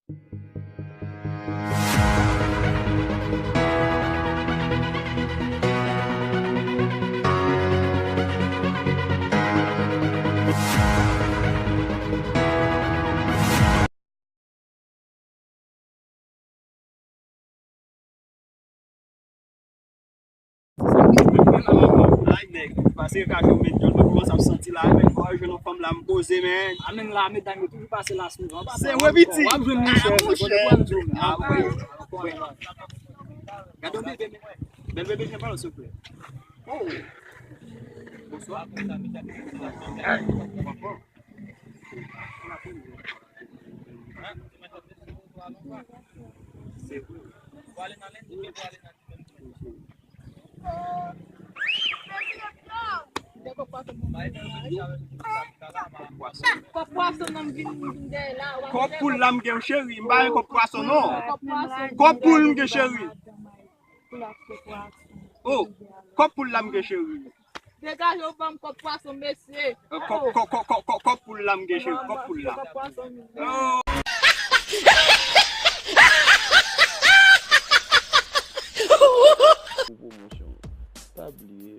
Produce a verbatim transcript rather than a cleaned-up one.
Ay, nèg, pase yo ka jwe met dyòl, mwen kòmanse ap santi la, men bò, jwenn yon fanm la, m poze, men. A, men la, medam yo toujou pase la sou nou. Se vre, piti. W ap jwenn mouche, mouche, mwen di w, men. A, wè. Gade yon bebe, men. Bèl bebe, jen pale, silvouplè. Oh. Bonswa. Se vre. Kòb pwason nan m vin, vin dèyè la. Kòb poul la m gen cheri, m pa gen kòb pwason non. Kòb poul m gen cheri. Oh, kòb poul la m gen cheri. Degaje w ban m kòb pwason, mesye. Kòb, kòb, kòb, kòb, kòb, kòb poul la m gen cheri, kòb poul la. Oh. Pou pwomosyon, pa bliye